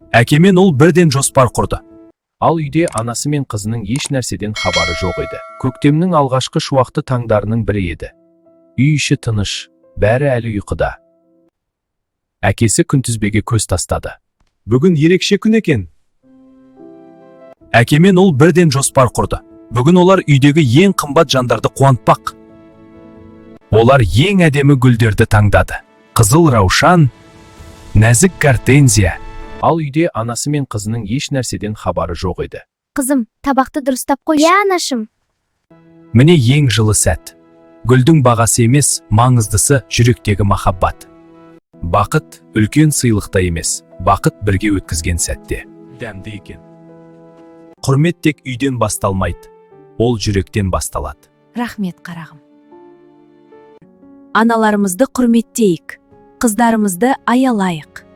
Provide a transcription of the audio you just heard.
Әке мен ұл бірден жоспар құрды. Ал үйде анасы мен қызының еш нәрседен хабары жоқ еді. Көктемнің алғашқы шуақты таңдарының бірі еді. Үй іші тыныш, бәрі әлі ұйқыда. Әкесі күнтізбеге көз тастады. Бүгін ерекше күн екен. Әке мен ұл бірден жоспар құрды. Бүгін олар үйдегі ең қымбат жандарды қуантпақ. Олар ең әдемі гүлдерді таңдады. Қызыл раушан, нәзік гортензия. Ал үйде анасы мен қызының еш нәрседен хабары жоқ еді. Қызым, табақты дұрыстап қойшы. Иә, анашым. Міне, ең жылы сәт. Гүлдің бағасы емес, маңыздысы жүректегі махаббат. Бақыт үлкен сыйлықта емес, бақыт бірге өткізген сәтте. Дәмді екен. Құрмет тек үйден басталмайды, ол жүректен басталады. Рахмет, қарағым. Аналарымызды құрметтейік, қыздарымызды аялайық.